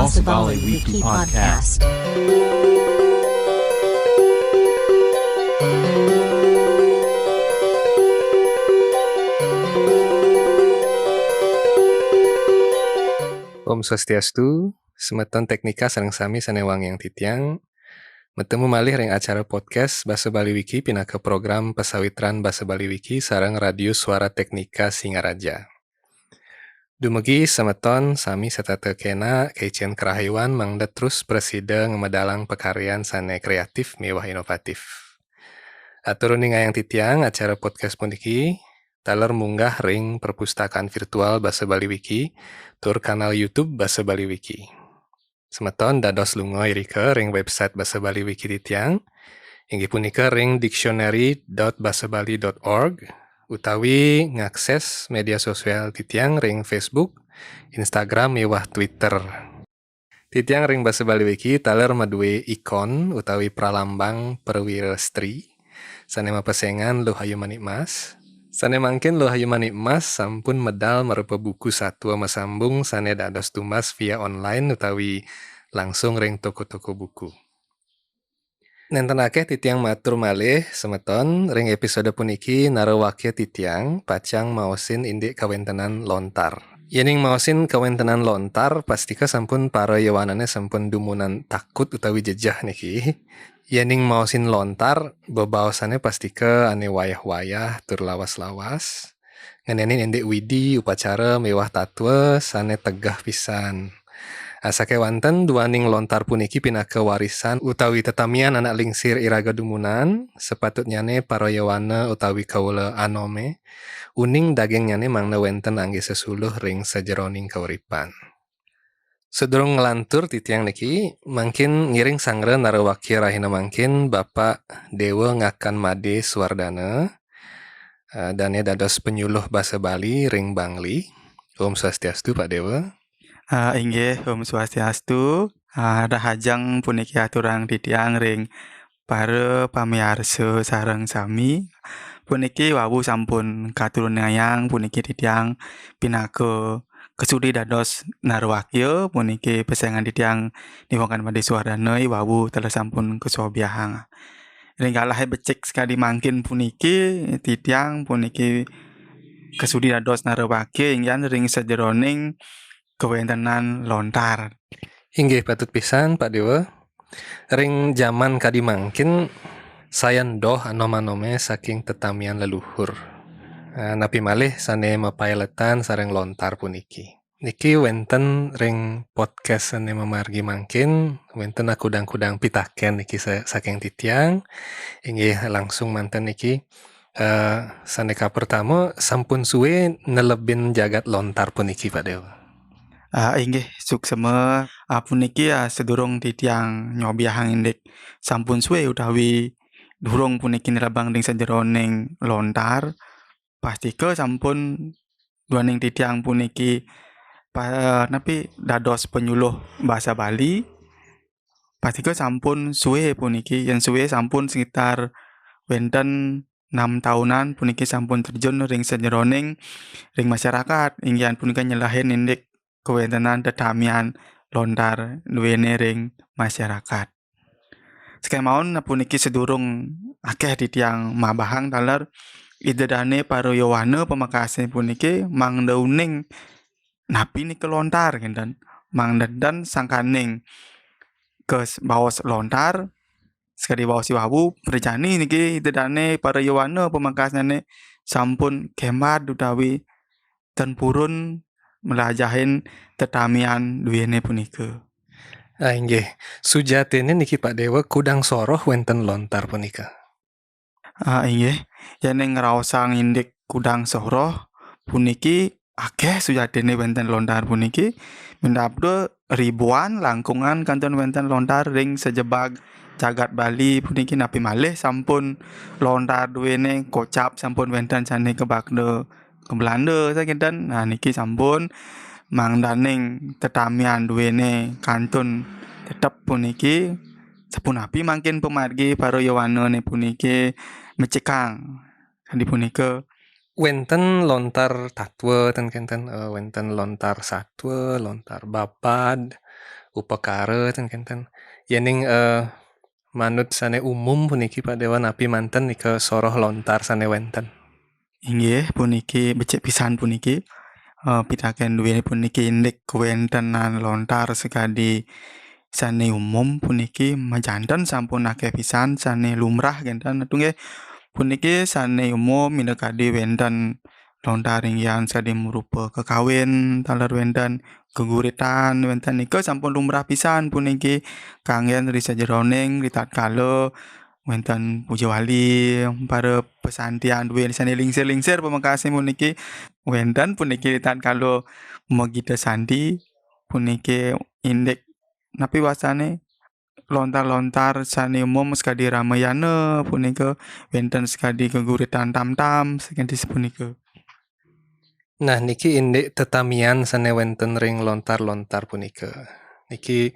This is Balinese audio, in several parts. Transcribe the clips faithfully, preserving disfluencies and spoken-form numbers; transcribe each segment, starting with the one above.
Basa Bali Wiki Podcast. Om Swastiastu, semeton Teknika sareng sami sane wangiang titiang. Metemu malih ring acara podcast Basa Bali Wiki pinaka program pasawitran Basa Bali Wiki sareng Radio Suara Teknika Singaraja. Dumugi semeton sami setata kena kicen kerahayuan mangda terus prasida ngamedalang pakaryan sane kreatif miwah inovatif. Atur uningayang titiang acara podcast puniki taler munggah ring perpustakaan virtual Basa Bali Wiki tur kanal YouTube Basa Bali Wiki. Semeton dados lunga irika ring website Basa Bali Wiki titiang, inggih punika ring dictionary dot basabali dot org, utawi ngakses media sosial titiang ring Facebook, Instagram, miwah Twitter. Titiang ring Basa Bali Wiki taler madue ikon utawi pralambang perwira stri sane mapesengan Luh Ayu Manik Mas. Sane mangkin Luh Ayu Manik Mas sampun medal marupa buku satua masambung sane dados tumbas via online utawi langsung ring toko-toko buku. Nenten akeh titiang matur malih, semeton, ring episode puniki narawakya titiang pacang maosin indik kawentenan lontar. Yening maosin kawentenan lontar, pastika sampun para yowanane sampun dumunan takut utawi jejeh niki. Yening maosin lontar, bebaosane pastika ane wayah-wayah tur lawas-lawas. Ngenenin indik widi, upacara miwah tatwa sane tegeh pisan. Asakewanten duaning lontar puniki pinaka warisan utawi tetamian anak lingsir iraga dumunan, sapatutnyane para yowana utawi kawula anome, uning dagingnyane mangda wenten angge sesuluh ring sajeroning kauripan. Sadurung nglantur titiang niki, mangkin ngiring sanggra narawakya rahina mangkin Bapak Dewa Ngakan Made Suwardana, eh, dane dados penyuluh basa Bali ring Bangli. Om Swastiastu, Pak Dewa. Ah, inggih, Om Swastiastu. Ah, rahajeng puniki aturang titiang ring para pamiarsa sareng sami. Puniki wau sampun katurunayang puniki titiang pinaka kasudi dados narwakya puniki pesengan titiang Dewa Ngakan Made Suwardana wau telah sampun kasobiahang. Ring galahe becik sakadi mangkin puniki titiang puniki kasudi dados narwakya inggihan ring sajeroning kawentenan lontar. Inggih patut pisan, Pak Dewa. Ring jaman kadi mangkin sayan doh anom-anome saking tetamian leluhur. Eh, napi malih sane mapailetan sareng lontar puniki. Niki wenten ring podcast sane mamargi mangkin, wenten akudang-kudang pitaken niki sa-, saking titiang. Inggih langsung manten niki. Eh, sane kapertama, sampun suwe nelebin jagat lontar puniki, Pak Dewa? Ah, inggih, suksema. Ah, puniki, ah, sadurung titiang nyobiahang indik sampun suwe utawi durung puniki nilebang ring sajeroning lontar, pastika sampun duaning titiang puniki pa-, napi dados penyuluh basa Bali. Pastika sampun suwe puniki, yen suwe sampun sekitar wenten enam taunan puniki sampun terjun ring sajeroning ring masyarakat, inggihan punika nyelahin indik kawentenan tetamian lontar duene ring masyarakat. Sakemawon puniki sadurung akeh titiang mabahang taler Ida Dane para yowana pamekase puniki mangda uning napi nika lontar, ngenten. Mangda dan sangkaning kes-, baos lontar, sakadi baos iwawu, prajani niki Ida Dane para yowana pamekasnyane sampun kemad utawi ten purun mlajahin tetamian duene punika. Ah, inggih. Sujatine niki, Pak Dewa, kudang soroh wenten lontar punika. Ah, inggih. Yene ngraosang indik kudang soroh puniki akeh sujatine wenten lontar puniki. Minabda ribuan langkungan kantun wenten lontar ring sajebag jagat Bali puniki, napi malih sampun lontar duene kocap sampun wenten sane kabakta ka Belanda sakinten. Nah, niki sampun mangdaning tetamian duene kantun tetep puniki. Sapunapi mangkin pamargi para yowanane puniki mecikang? Kadi punika. Wenten lontar tatwa ten kenten, eh, wenten lontar satwa, lontar babad, upakara ten kenten. Yening eh, manut sane umum puniki Pak Dewa napi manten nika soroh lontar sane wenten? Inggih, puniki becik pisan puniki. Eh, pitaken duwene puniki indik kawentenan lontar sakadi sane umum puniki majanten sampun akeh pisan sane lumrah kenten. Nggih, puniki sane umum minakadi wenten lontar inggihan sakadi marupa kekawin, taler wenten geguritan, wenten nika sampun lumrah pisan puniki kanggen ri sajeroning ritatkala wenten puja wali, para pesantian duwe sane lingsir-lingsir pamekasne puniki wenten puniki ritatkala magita santi puniki indik napi wasane lontar-lontar sane umum sakadi Ramayana punika wenten sakadi geguritan tamtam sakadi sapunika. Nah, niki indik tetamian sane wenten ring lontar-lontar punika. Niki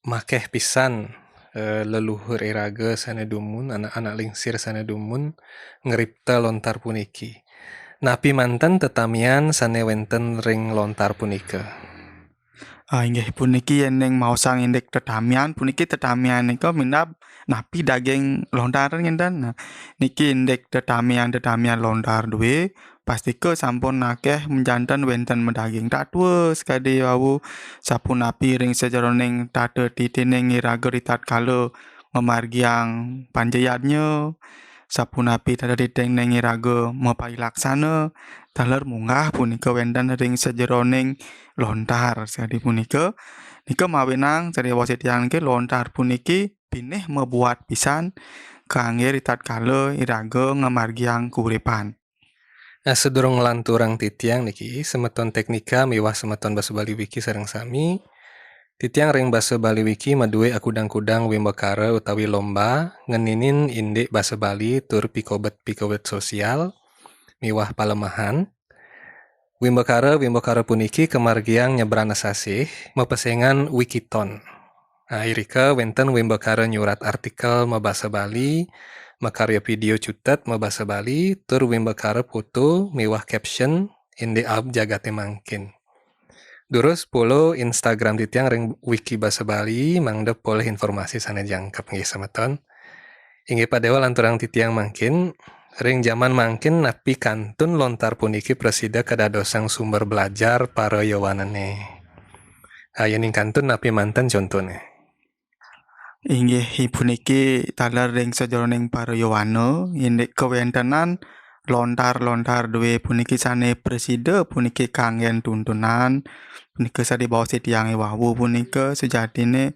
makeh pisan eh, leluhur iraga sane dumun, anak-anak lingsir sane dumun ngripta lontar puniki. Napi manten tetamian sane wenten ring lontar punika? Ah, inggih puniki yening maosang indik tetamian, puniki tetamian nika minab napi daging lontar ngenten. Nah, niki indik tetamian-tetamian lontar duwe, pastika sampun akeh menjanten wenten madaging tatwa sakadi wau, sapunapi ring sajeroning tata titining iraga ritatkala ngamargiang panjayadnya, sapunapi tata titining iraga mapailaksana, taler munggah punika wenten ring sajeroning lontar sakadi punika. Nika mawinan sariwase tiang niki lontar puniki pinih mabuat pisan kangge ritatkala iraga ngamargiang kauripan. Nah, sadurung nglanturang titiang niki, semeton teknika miwah semeton basa Bali Wiki sareng sami, titiang ring basa Bali Wiki madue akudang-kudang wimbakara utawi lomba ngeninin indik basa Bali tur pikobet-pikobet sosial miwah palemahan. Wimbakara-wimbakara puniki kamargiang nyebran asasih, mapesengan Wikiton. Nah, irika wenten wimbakara nyurat artikel mabasa Bali, makarya video cutet mabasa Bali, tur wimbakara foto miwah caption indik aab jagate mangkin. Durus follow Instagram titiang ring Wiki Basa Bali, mangda polih informasi sane jangkep nggih semeton. Inggih Pak Dewa lanturang titiang mangkin, ring jaman mangkin napi kantun lontar puniki prasida kadadosang sumber belajar para yowanane. Ah, yening kantun napi manten contone? Inggih, puniki taler ring sajeroning para yowana, indik kawentenan lontar-lontar duwe puniki sane prasida puniki kanggen tuntunan, punika sadi baos titiange wau punika sejatine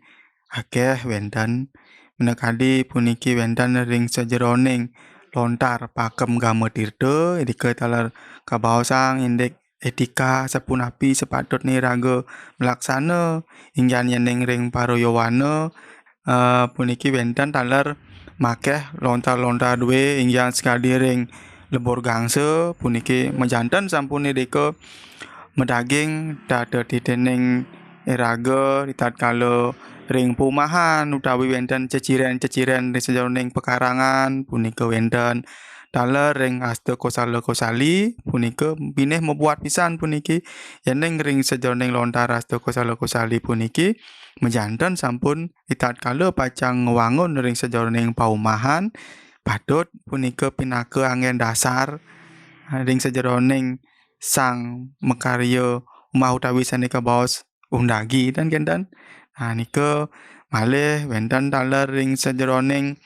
akeh wenten. Minakadi puniki wenten ring sajeroning lontar Pakem Gama Tirta, irika taler kabaosang indik etika sapunapi sapatutne iraga malaksana, inggihan yening ring para yowana, eh, puniki wenten taler makeh lontar-lontar duwe inggihan sakadi ring lebur gangsa, puniki majanten sampun irika madaging tata titining iraga ritatkala ring paumahan utawi wenten ceciren-ceciren ring sajeroning pekarangan, punika wenten taler ring asta kosala kosali, punika pinih mabuat pisan puniki, yening ring sajeroning lontar asta kosala kosali puniki, majanten sampun ritatkala pacang ngwangun ring sajeroning paumahan, patut punika pinaka anggen dasar ring sajeroning sang makarya umah utawi sane kabaos undagi ten kenten. Nah, nika malih wenten taler ring sajeroning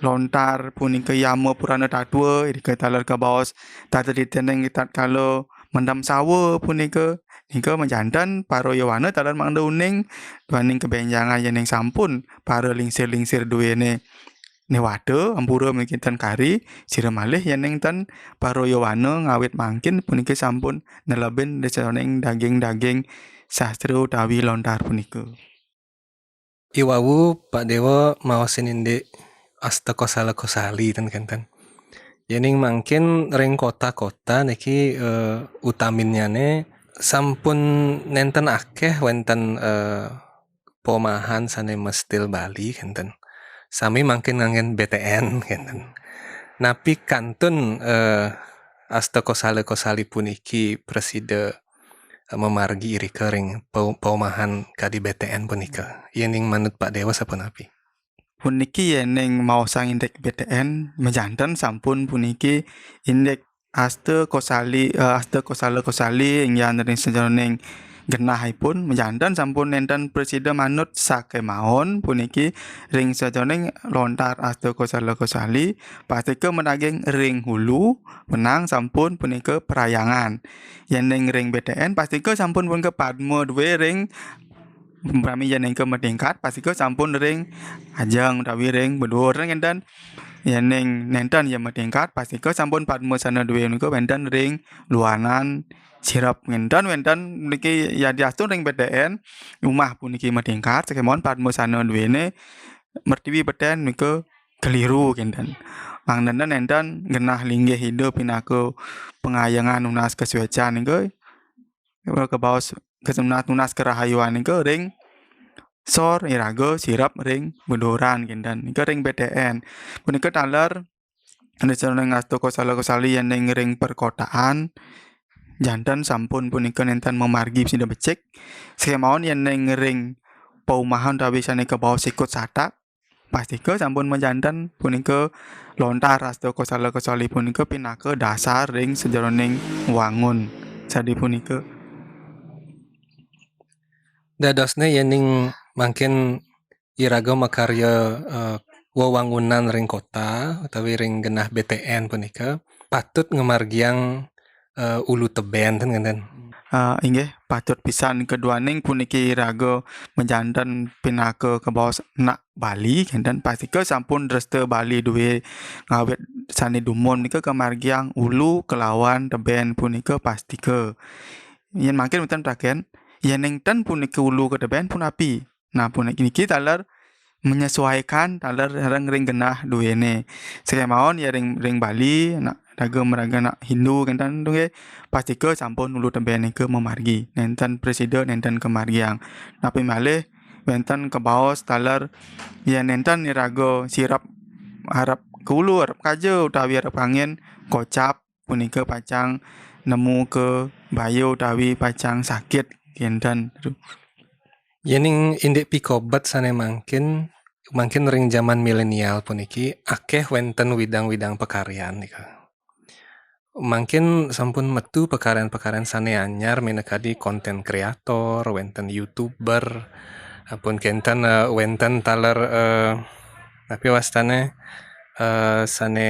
lontar punika Yama Purana Tatwa, irika taler kabaos tata titining tatkala mendem sawa punika. Nika majanten para yowana taler mangda uning duaning kabenjangan yening sampun para lingsir-lingsir duwene newata ampura mangkin ten kari, sira malih yening ten para yowana ngawit mangkin puniki sampun nelebin ring sajeroning daging-daging sastra utawi lontar punika. Iwau Pak Dewa maosin indik asta kosala kosali ten kenten. Yening mangkin ring kota-kota niki eh, utaminnyane sampun nenten akeh wenten eh, pomahan sane mestil Bali kenten. Sami mangkin nganggen B T N kenten. Napi kantun eh, asta kosala kosali puniki prasida eh, mamargi irika ring pau-, paumahan kadi B T N punika. Yéning manut Pak Déwa sapunapi? Puniki yéning maosang indik B T N, majanten sampun puniki indik asta kosali, eh, asta kosala kosali inggihan ring sajeroning genahipun, majanten sampun nénten prasida manut sakémaon puniki ring sajeroning lontar asta kosala kosali, pastika madaging ring hulu, wenang sampun punika parhyangan. Yéning ring B T N, pastika sampun punika padma duwé ring, umpami yéning ka matingkat, pastika sampun ring ajeng utawi ring baduur, kénten. Yéning nénten ya matingkat, pastika sampun padmasana duwé nika wénten ring luanan sirep, kénten. Wénten niki yadiastun ring B T N, umah puniki matingkat, sakémaon padmasana duwéné mertiwi B T N nika keliru, kénten. Mangda nénten genah linggih Ida pinaka pangayangan nunas kasuécan nika, kabaos nunas, nunas karahayuan nika ring sor iraga sirep ring baduuran, kénten. Nika ring B T N. Punika taler ring sajeroning asta kosala kosali yéning ring perkotaan, janten sampun punika nénten mamargi sida becik. Sakémaon yéning ring paumahan utawi sané kabaos sikut satak, pastika sampun majanten punika lontar asta kosala kosali punika pinaka dasar ring sajeroning wangun. Sadi punika. Dadosné yéning mangkin iraga makarya, eh, wewangunan ring kota utawi ring genah B T N punika patut ngamargiang, eh, ulu tebén ten, kénten. Ah, inggih, patut pisan, kaduaning puniki iraga majanten pinaka kabaos anak Bali, kénten, pastika sampun dresta Bali duwé ngawit sané dumun nika kamargiang ulu kalawan tebén punika pastika. Yén mangkin wénten taken, yéning ten punika ulu ka tebén punapi? Nah, puniki niki taler menyesuaikan taler ring, ring genah duwéné. Sakémaon ya ring, ring Bali, nak raga maraga nak Hindu kénten tu nggih, pastika sampun ulu tebén nika mamargi. Nénten prasida, nénten kamargiang. Napi malih wénten kabaos taler ya nénten iraga sirep arep ka ulu, arep kaja utawi arep kangin, kocap punika pacang nemu ka baya utawi pacang sakit, kénten. Yéning indik pikobet sané mangkin, mangkin ring jaman milenial puniki akéh wénten widang-widang pakaryan nika. Mangkin sampun metu pakaryan-pakaryan sané anyar, minakadi konten kreator, wénten YouTuber, ampun kénten, eh, wénten taler, eh, napi wastané, eh, sané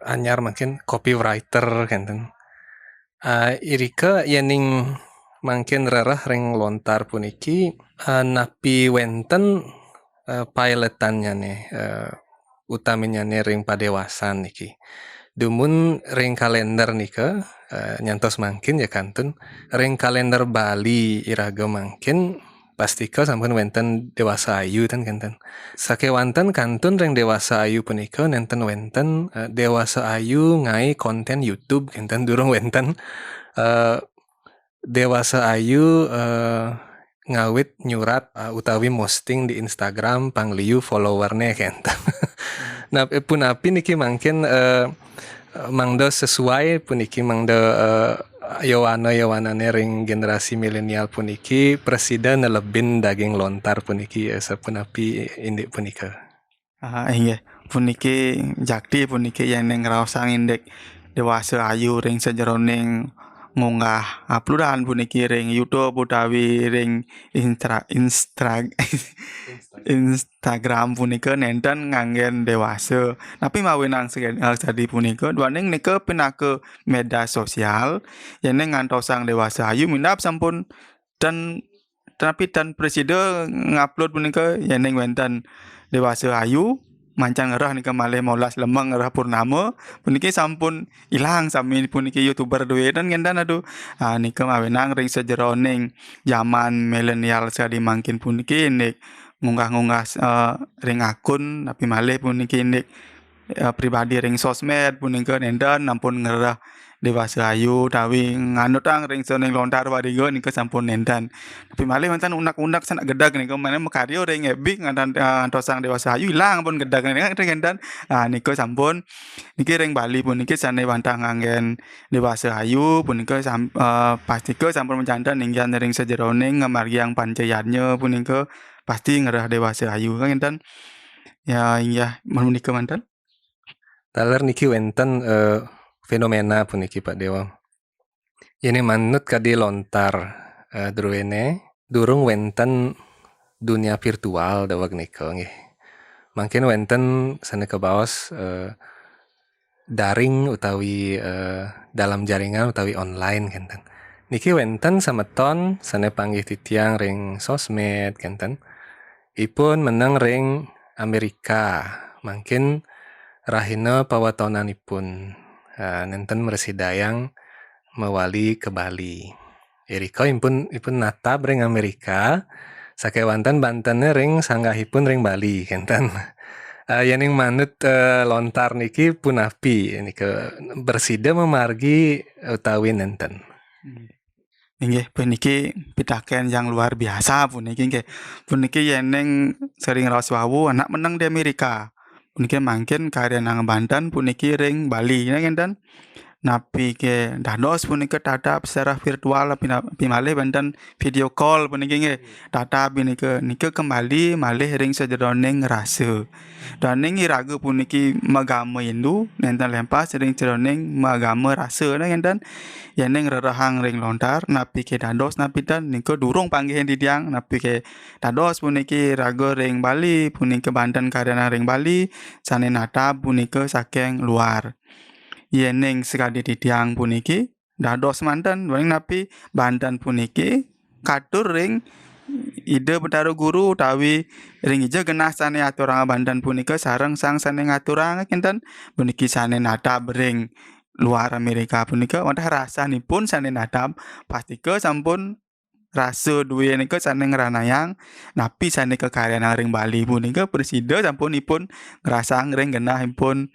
anyar mangkin copywriter kénten. Ah, irika yéning mangkin rereh ring lontar puniki, ah, napi wénten, eh, pailetannyané, eh, utaminyané ring padéwasan niki. Dumun ring kalénder nika, eh, nyantos mangkin ya kantun, ring kalénder Bali iraga mangkin pastika sampun wénten Déwasa Ayu ten, kénten. Sakéwanten kantun ring Déwasa Ayu punika nénten wénten, eh, Déwasa Ayu ngaé kontén YouTube, kénten, durung wénten, eh, Déwasa Ayu, eh, ngawit nyurat, eh, utawi posting di Instagram, pang liu followerné, kénten. Nah, eh, punapi niki mangkin, eh, mangda sesuai puniki, mangda, eh, yowana-yowanané ring generasi milenial puniki prasida nelebin daging lontar puniki, eh, sapunapi indik punika. Ah, inggih. Puniki jakti puniki yéning ngraosang indik Déwasa Ayu ring sajeroning ngunggah uploadan puniki ring YouTube utawi ring instra-, instra-, Instagram punika nénten nganggén déwasa. Napi mawinan sege-, eh, sadi punika, duaning nika pinaka média sosial, yéning ngantosang Déwasa Ayu minab sampun ten, tetapi ten prasida ngupload punika yéning wénten Déwasa Ayu, mancan ngerah nika malih molas lemeng ngerah purnama, puniki sampun ilang sami puniki YouTuber duwé ten kénten, aduh. Ah, nika mawinan ring sajeroning jaman milenial sadi mangkin puniki indik ngunggah-ngunggah, eh, ring akun, napi malih puniki indik, eh, pribadi ring sosmed punika nénten ampun ngerah Déwasa Ayu utawi nganutang ring sajeroning lontar wariga nika sampun nénten. Tapi malih wénten unek-unek sané gedeg nika, malih makarya ring F B ngantan, eh, ngantosang Déwasa Ayu ilang pun gedeg nika, nika sampun niki ring Bali puniki sané wantah nganggén Déwasa Ayu punika sam-, eh, pastika sampun majanten inggihan ring sajeroning ngamargiang panca yadnya punika pasti ngrereh Déwasa Ayu, kan ngénten? Ya, inggih, menika manten. Taler niki wénten, eh, fenomena puniki, Pak Déwa. Yéning manut kadi lontar, eh, druéné, durung wénten dunia virtual daweg nika nggih. Mangkin wénten sané kabaos, eh, daring utawi, eh, dalam jaringan utawi online kénten. Niki wénten semeton sané panggih titiang ring sosmed kénten. Ipun meneng ring Amerika. Mangkin rahina pawetonanipun, eh, nénten mrasidayang mawali ka Bali. Irika ipun, ipun natab ring Amerika, sakéwanten bantenné ring sanggahipun ring Bali, kénten. Eh, yéning manut, eh, lontar niki punapi, nika prasida mamargi utawi nénten? Inggih, puniki pitakén yang luar biasa puniki, nggih. Puniki yéning sering raos wau anak meneng di Amerika. Puniki mangkin karyanang banten puniki ring Bali, ya, ngénten. Napi ké dados punika tatap secara virtual, pina-, pimalih wénten video call puniki, nggih. Tatap punika, nika kembali malih ring sajeroning rasa. Duaning iraga puniki magama Hindu, nénten lempas ring sajeroning magama rasa, nah, ngénten. Yéning rerehang ring lontar, napi ké dados, napi tan, nika durung panggihin titiang, napi ké dados puniki raga ring Bali, punika banten karyanang ring Bali, sané natab punika saking luar. Yéning sakadi titiang puniki, dados manten, duaning napi banten puniki katur ring Ida Betara Guru utawi ring ija genah sané aturang banten punika sareng sang sané ngaturang kénten, puniki sané natab ring luar Amerika punika, wantah rasanipun sané natab, pastika sampun rasa duwé nika sané ngranayang, napi sané kakaryanang ring Bali punika prasida sampun ipun ngrasang ring genahipun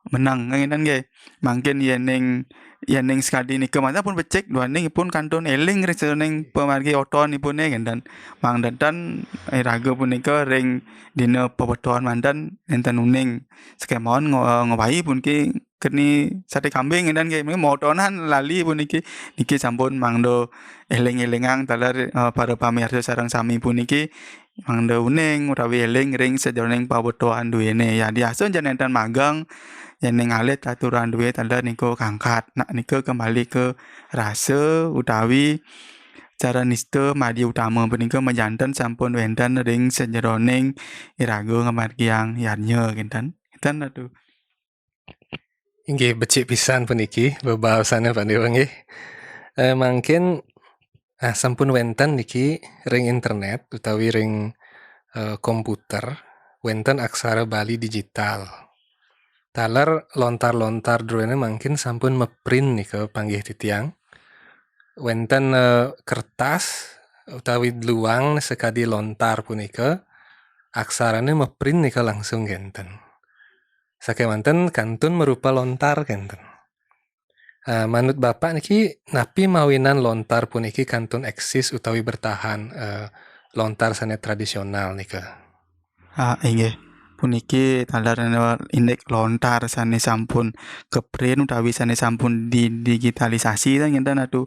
meneng, ngénten nggih. Mangkin yéning, yéning sakadi nika manten pun becik, duaning ipun kantun éling ring sajeroning pamargi otonipuné, ngénten. Mangda tan iraga punika ring dina paweton manten nénten uning. Sakémaon ngo-, ngowahi puniki keni saté kambing, ngénten nggih, mungkin motonan lali puniki. Niki sampun mangda éling-élingang taler, eh, para pamirsa sareng sami puniki mangda uning utawi éling ring sajeroning pawetuan duwéné. Ya, diasun jan nénten mageng, yéning alit aturan duwé taler nika kangkat. Nah, nika kembali ke rasa utawi cara nista madya utama punika majanten sampun wénten ring sajeroning iraga ngamargiang yadnya, ngénten. Ngénten, aduh. Inggih, becik pisan puniki bebaosané, Pak Déwa, nggih. Eh, mangkin, ah, sampun wénten niki ring internet utawi ring, eh, komputer, wénten aksara Bali digital. Taler lontar-lontar druéné mangkin sampun meprint nika panggih titiang. Wénten, eh, kertas utawi dluwang sakadi lontar punika, aksarané meprint nika langsung kénten. Sakéwanten kantun marupa lontar kénten. Ah, manut Bapak niki, napi mawinan lontar puniki kantun eksis utawi bertahan, eh, lontar sané tradisional nika? Ah, inggih. Puniki taler indik lontar sané sampun keprint utawi sané sampun didigitalisasi, kan ngénten, aduh.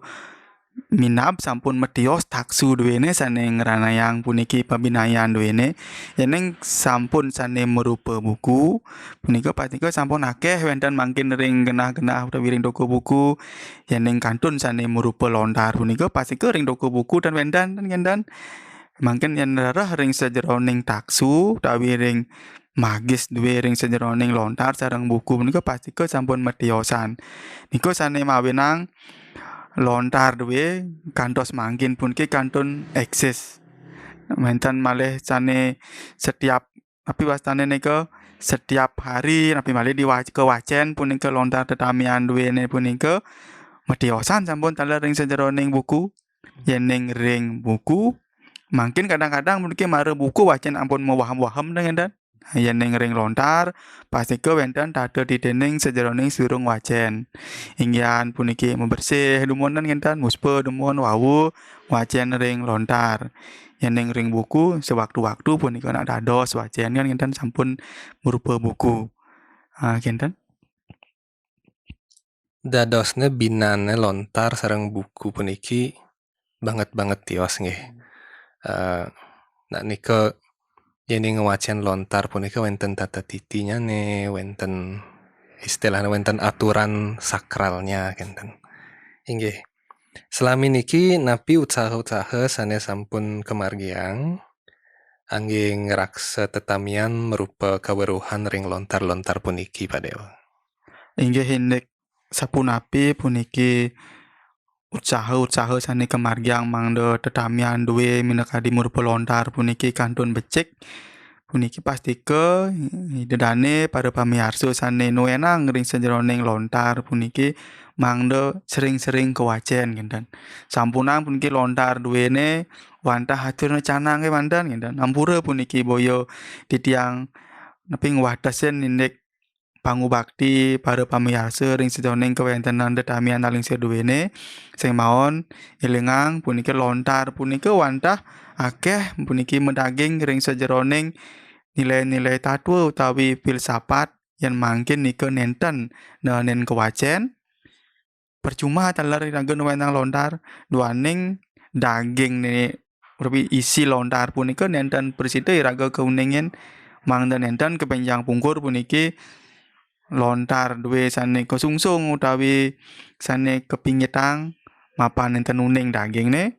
Minab sampun matios taksu duwéné sané ngranayang puniki pabinayan duwéné. Yéning sampun sané marupa buku, punika pastika sampun akéh wénten mangkin ring genah-genah utawi ring toko buku. Yéning kantun sané marupa lontar punika pastika ring toko buku tan wénten, tan ngénten. Mangkin yén rereh ring sajeroning taksu utawi ring magis duwé ring sajeroning lontar sareng buku punika pastika sampun matiosan. Nika sané mawinang lontar duwé kantos mangkin puniki kantun eksis. Wénten malih sané setiap, napi wastané nika, setiap hari, napi malih diwac-, kawacén punika lontar tetamian duwéné punika matiosan sampun taler ring sajeroning buku. Yéning ring buku, mangkin kadang-kadang puniki mara buku wacén ampun mawahem-wahem, ngénten. Yén ing ring lontar, pastika wénten tata titining sajeroning sadurung wacén. Inggihan puniki mabersih dumun ngénten, muspa dumun wau wacén ring lontar. Yén ing ring buku, sewaktu-waktu punika nak dados wacén kan ngénten sampun marupa buku. Ah, ngénten. Dadosné binané lontar sareng buku puniki banget-banget tios nggih. Eh, nak nika yén ing ngwacén lontar punika wénten tata titinyané, wénten istilahnya wénten aturan sakralnya kénten. Inggih. Selami niki napi usaha-usaha sané sampun kamargiang anggé ngraksa tetamian marupa kaweruhan ring lontar-lontar puniki, Pak Déwa? Inggih indik sapunapi puniki usaha-usaha sané kamargiang mangda tetamian duwé minakadi marupa lontar puniki kantun becik. Puniki pastika ida dané para pamiarsa sané nuénang ring sajeroning lontar puniki mangda sering-sering kawacén ngénten. Sampunang puniki lontar duwéné wantah aturna canang kémanten ngénten. Ampura puniki boya titiang napi ngwatesin indik pangubakti para pamiarsa ring sajeroning kawéntenan tetamian alingsir duwéné. Sing maon élingang puniki lontar punika wantah akéh puniki madaging ring sajeroning nilai-nilai tatwa utawi filsafat yén mangkin nika nénten naenin kawacén. Percuma taler iraga nuénang lontar, duaning daging né utawi isi lontar punika nénten prasida iraga kauningin mangda nénten kabenjang pungkur puniki lontar duwé sané kasungsung utawi sané kapingitang mapan nénten uning dagingné.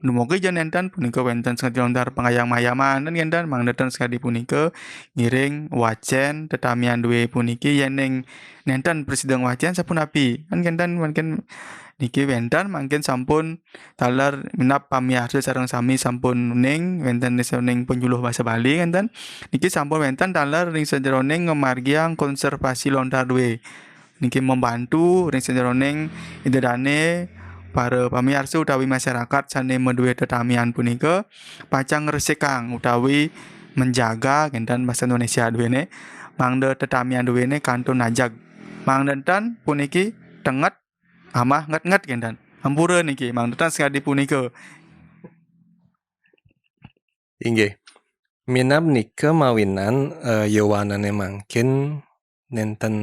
Dumugi ja nénten punika wénten sakadi lontar pangayam-ayaman kan ngénten mangda ten sakadi punika ngiring wacén tetamian duwé puniki yéning nénten prasida ngwacén sapunapi kan ngénten mangkin niki wénten mangkin sampun taler minab pamiarsa sareng sami sampun uning wénten ring sajeroning panjuluh basa Bali ngénten niki sampun wénten taler ring sajeroning ngamargiang konservasi lontar duwé. Niki membantu ring sajeroning ida dané para pamiarsa utawi masyarakat sané madué tetamian punika pacang ngresikang utawi menjaga ngénten basa Indonesia duwéné mangda tetamian duwéné kantun najeg. Mangda ten puniki tenget amah nget-nget ngénten. Ampura niki mangda ten sakadi punika. Inggih. Minab nika mawinan eh, yowanané mangkin nénten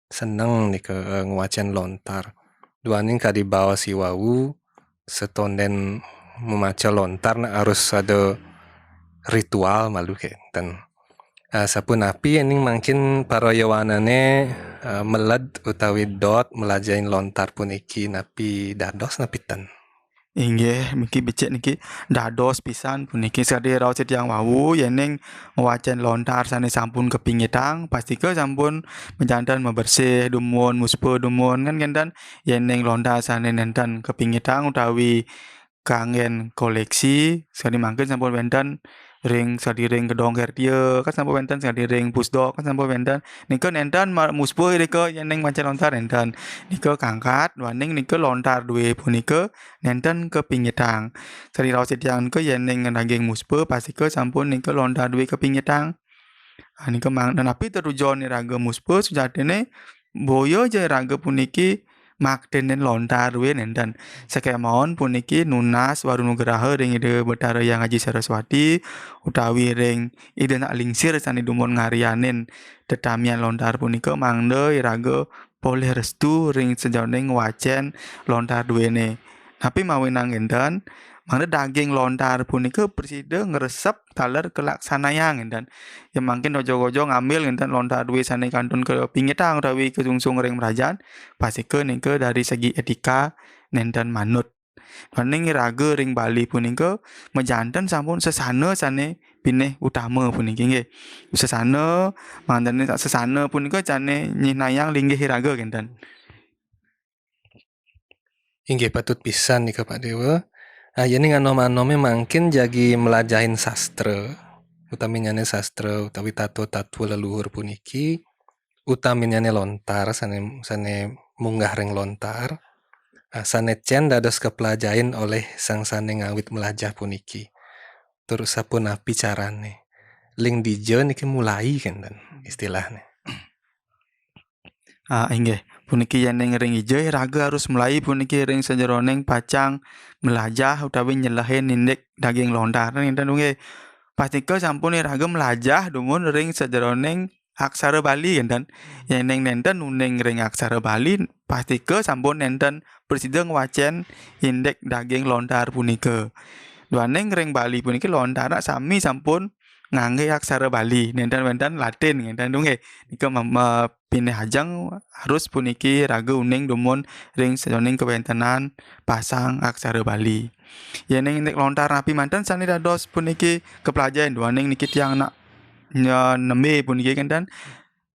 seneng nika eh, ngwacén lontar. Duaning kadi baos i wau setondén mamaca lontar nak harus ada ritual malu kénten. Eh, sapunapi yéning mangkin para yowanané eh, meled utawi dot melajahin lontar puniki napi dados napi ten? Inggih, niki becik niki dados pisan puniki sakadi raos titiang wau yéning ngwacén lontar sané sampun kapingitang, pastika sampun majanten mabersih dumun, muspa dumun kan ngénten yéning lontar sané nénten kapingitang utawi kanggén koleksi sakadi mangkin sampun wénten ring sakadi ring Gedong Kertia, kan sampun wénten sakadi ring Pusdok, kan sampun wénten. Nika nénten ma- muspa irika yéning maca lontar nénten. Nika kangkat, duaning nika lontar duwé punika nénten kapingitang. Sakadi raos titiang nika yéning daging muspa, pastika sampun nika lontar duwé kapingitang. Ah, nika mang, napi tetujon iraga muspa sujatiné boya ja iraga puniki maktenin lontar duwé nénten. Sakémaon puniki nunas waru nugraha ring Ida Betara Hyang Aji Saraswati utawi ring Ida Anak Lingsir sané dumun ngaryanin tetamian lontar punika mangda iraga polih restu ring sajeroning wacén lontar duwéné. Napi mawinan ngénten, mangda daging lontar punika prasida ngresep taler kalaksanayang ngénten. Ya mangkin ojo-ojo ngambil ngénten lontar duwé sané kantun kapingitang utawi kasungsung ring mrajan, pastika nika dari segi étika nénten manut. Duaning iraga ring Bali punika majanten sampun sesana sané pinih utama puniki nggih. Sesana mangdané sesana punika sané nyihnayang linggih iraga ngénten. Inggih patut pisan nika Pak Déwa. Ah, yéning anom-anomé mangkin jagi melajahin sastra, utaminyané sastra utawi tatwa-tatwa leluhur puniki, utaminyané lontar sané, sané munggah ring lontar, ah, sané cén dados kapelajahin olih sang sané ngawit melajah puniki. Tur sapunapi carané? ling dija niki mulai kenten istilahnya. Ah, inggih. Puniki yéning ring ija iraga harus mulai puniki ring sajeroning pacang melajah utawi nyelehin indik daging lontar. Nénten nggih. Pastika sampun iraga melajah dumun ring sajeroning aksara Bali, kenten. Yéning nénten uning ring aksara Bali, pastika sampun nénten prasida ngwacén indik daging lontar punika. Duaning ring Bali puniki lontar sami sampun nganggé aksara Bali, nénten wénten Latin, nénten nggih. Nika mem-, eh, pinih ajeng harus puniki raga uning dumun ring sajeroning kawéntenan pasang aksara Bali. Yéning indik lontar napi manten sané dados puniki kaplajahin duaning niki tiang nak nye-, nembé puniki kenten.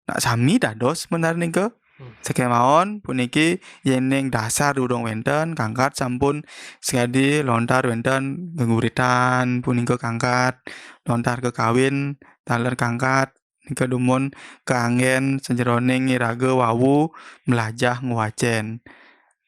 Nak sami dados bener nika. Hmm. Sakémaon puniki yéning dasar durung wénten, kangkat sampun sakadi lontar wénten geguritan punika kangkat, lontar kekawin taler kangkat, nika dumun kaanggén sajeroning iraga wau melajah ngwacén.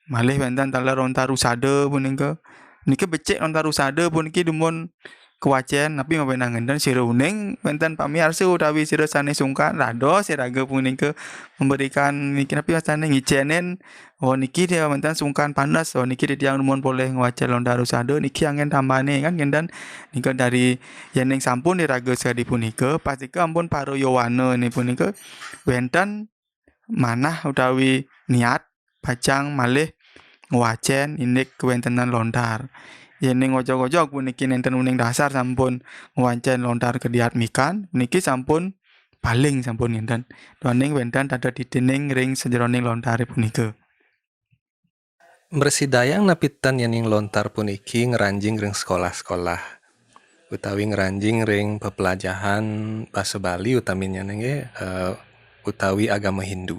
Malih wénten taler lontar usada punika. Nika becik lontar usada puniki dumun kawacén, napi mawinan ngénten sira uning wénten pamiarsa utawi sira sané sungkan, dados iraga punika memberikan niki napi wastané ngicénin, oh niki dia wénten sungkan panes, oh niki titiang dumun polih ngwacén lontar usada, niki anggén tambané kan ngénten. Nika dari yéning sampun iraga sakadi punika, pastika ampun para yowana né punika wénten manah utawi niat pacang malih ngwacén indik kawéntenan lontar. Yéning ojog-ojog puniki nénten uning dasar sampun ngwacén lontar kadiatmikan, niki sampun paling sampun ngénten. Duaning wénten tata titining ring sajeroning lontar punika. Mresidayang napi ten yéning lontar puniki ngranjing ring sekolah-sekolah utawi ngranjing ring pepelajahan basa Bali utaminnya nggih, eh, utawi agama Hindu.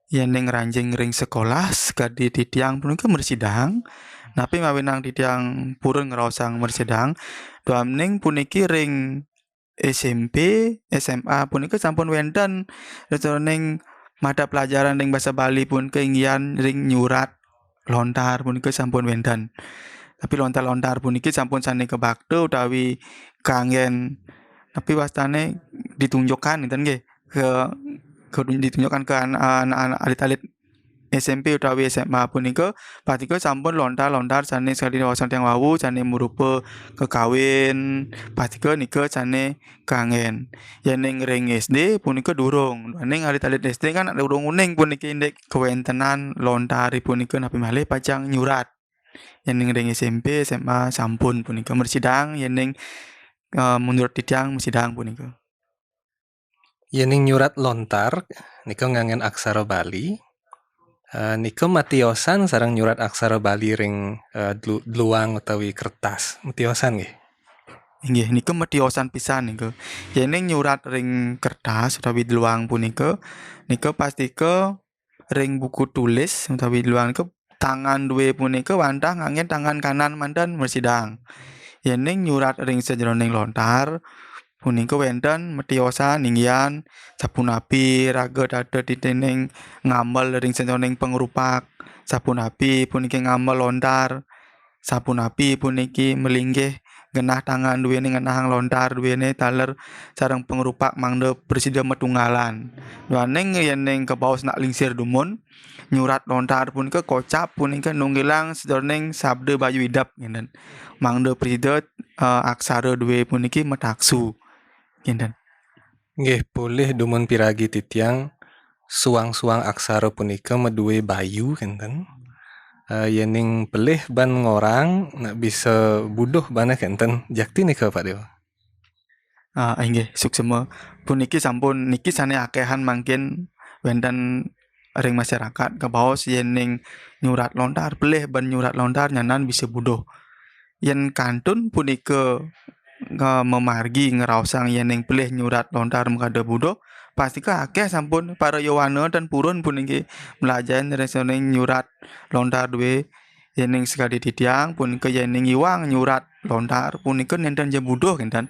Yéning ngranjing ring sekolah, sakadi titiang punika mresidang, napi mawinan titiang purun ngraosang mresidang, duaning puniki ring S M P, S M A punika sampun wénten restoning mata pelajaran ring basa Bali punika inggihan ring nyurat lontar punika sampun wénten. Tapi lontar-lontar puniki sampun sané kabakta utawi kanggén, tapi wastané ditunjukkan ngénten nggih, ke, ke ditunjukkan ke an-, anak-anak alit-alit S M P utawi S M A punika, pastika sampun lontar-lontar sané sakadi waosan tiang wau sané marupa kekawin, pastika nika sané kanggén. Yéning ring S D punika durung. Duaning alit-alit S D kan durung uning puniki indik kawéntenan lontar punika napi malih pacang nyurat. Yéning ring S M P, S M A sampun punika mresidang, yéning, eh, menurut titiang mresidang punika. Yéning nyurat lontar nika nganggén aksara Bali, eh, nika matiosan sareng nyurat aksara Bali ring, eh, dlu-, dluwang utawi kertas. Matiosan nggih. Inggih, nika matiosan pisan nika. Yéning nyurat ring kertas utawi dluwang punika, nika pastika ring buku tulis utawi dluwang nika tangan duwé punika wantah nganggén tangan kanan manten mresidang. Yéning nyurat ring sajeroning lontar punika wénten matiosan inggihan sapunapi raga tata titining ngamel ring sajeroning pangrupak, sapunapi puniki ngamel lontar, sapunapi puniki malinggih genah tangan duwéné ngenahang lontar duwéné taler sareng pangrupak mangda prasida matunggalan. Duaning yéning kabaos nak lingsir dumun, nyurat lontar punika kocap punika nunggilang sajeroning sabda bayu idep ngénten. Mangda prasida, eh, aksara duwé puniki mataksu ngénten. Nggih, polih dumun piragi titiang, suang-suang aksara punika madué bayu kénten. Eh, yéning pelih ban ngorang, nak bisa buduh bana kénten. Jakti nika, Pak Déwa? Ah, inggih, suksma. Puniki sampun, niki sané akéhan mangkin wénten ring masyarakat, kabaos yéning nyurat lontar, pelih ban nyurat lontar nyanan bisa buduh. Yén kantun punika nga-, mamargi ngraosang yéning pelih nyurat lontar makada buduh, pastika akéh sampun para yowana tan purun puniki mlajahin resoning nyurat lontar duwé. Yéning sakadi titiang punika yéning iwang nyurat lontar punika nénten ja buduh kénten.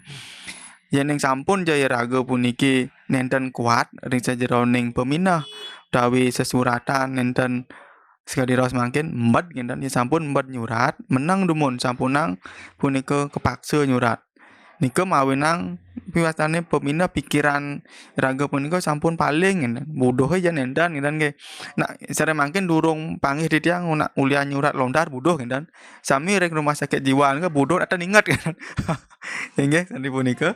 Yéning sampun ja iraga puniki nénten kuat ring sajeroning pamineh utawi sesuratan nénten sakadi raos mangkin embed kénten, yén sampun embed nyurat, meneng dumun sampunang punika kapaksa nyurat. Nika mawinang piwastane pemina pikiran iraga punika sampun paling, ngenten. Buduhe jan endan, ngenten nggih. Nah, sare mangkin durung panggih titiang nak ulian nyurat lontar buduh, ngenten. Sami ring rumah sakit jiwa nika buduh ata ninget, ngenten. Inggih, sandi punika.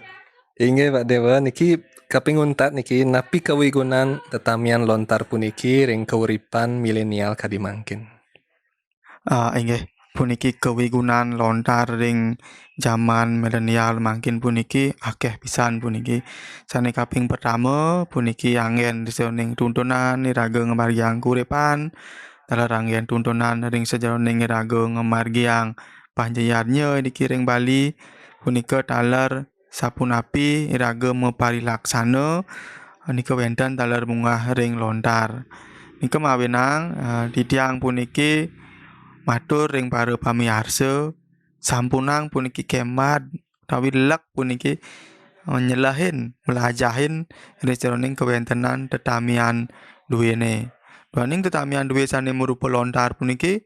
Inggih, Pak Dewa, niki kaping untat niki, napi kawigunan tetamian lontar puniki ring kauripan milenial kadi mangkin? Ah, inggih, puniki kawigunan lontar ring jaman milenial mangkin puniki akeh pisan puniki. Sane kaping pertama puniki anggen ring sajeroning tuntunan iraga ngamargiang kauripan, taler anggen tuntunan ring sajeroning iraga ngamargiang panjayarnya niki ring Bali, punika taler sapunapi iraga maparilaksana nika wenten taler munggah ring lontar. Nika mawinang, eh, titiang puniki matur ring para pamiarsa, sampunang puniki kemad utawi lek puniki, eh, nyelehin, mlajahin ring sajeroning kawentenan tetamian duene. Duaning tetamian due sane marupa lontar puniki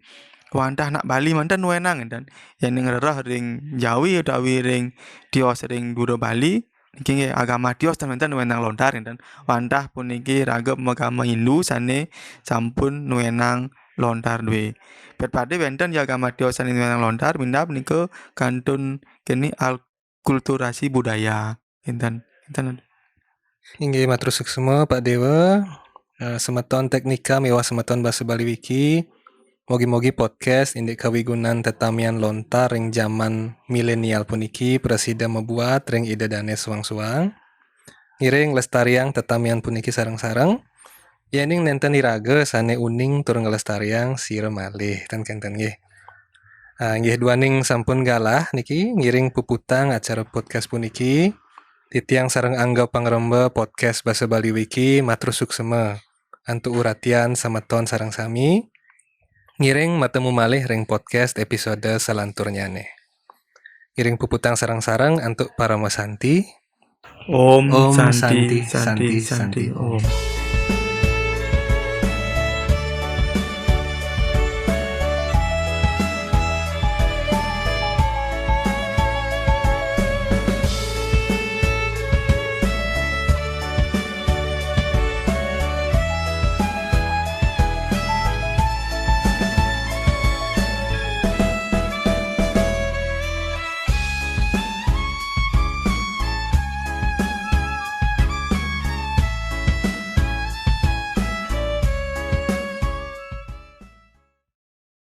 wantah nak Bali manten nuenang, ngenten. Yen ning rereh ring Jawi utawi ring tios ring dura Bali, niki nggih agama tios ten wenten nuenang lontar, ngenten. Wantah puniki raga agama Hindu sane sampun nuenang lontar due. Pet pade wenten ya agama tios sane nuenang lontar, minab nika kantun keni alkulturasi budaya. Ngenten, ngenten. Inggih, matur suksma, Pak Dewa. Eh, semeton teknika miwah semeton Basa Bali Wiki. Mugi-mugi podcast indik kawigunan tetamian lontar ring jaman milenial puniki prasida mabuat ring Ida Dane suang-suang. Ngiring lestariang tetamian puniki sareng-sareng. Yening nenten iraga sane uning tur nglestariang sira malih, ten kenten nggih. Ah, nggih, duaning sampun galah niki ngiring puputang acara podcast puniki. Titiang sareng angga pangremba podcast Basa Bali Wiki matur suksma antuk uratian semeton sareng sami. Ngiring matemu malih ring podcast episode salanturnyane. Ngiring puputang sareng-sareng antuk parama santi. Om Om Santi, Santi, Santi, Santi, Santi, Santi, Om. Om.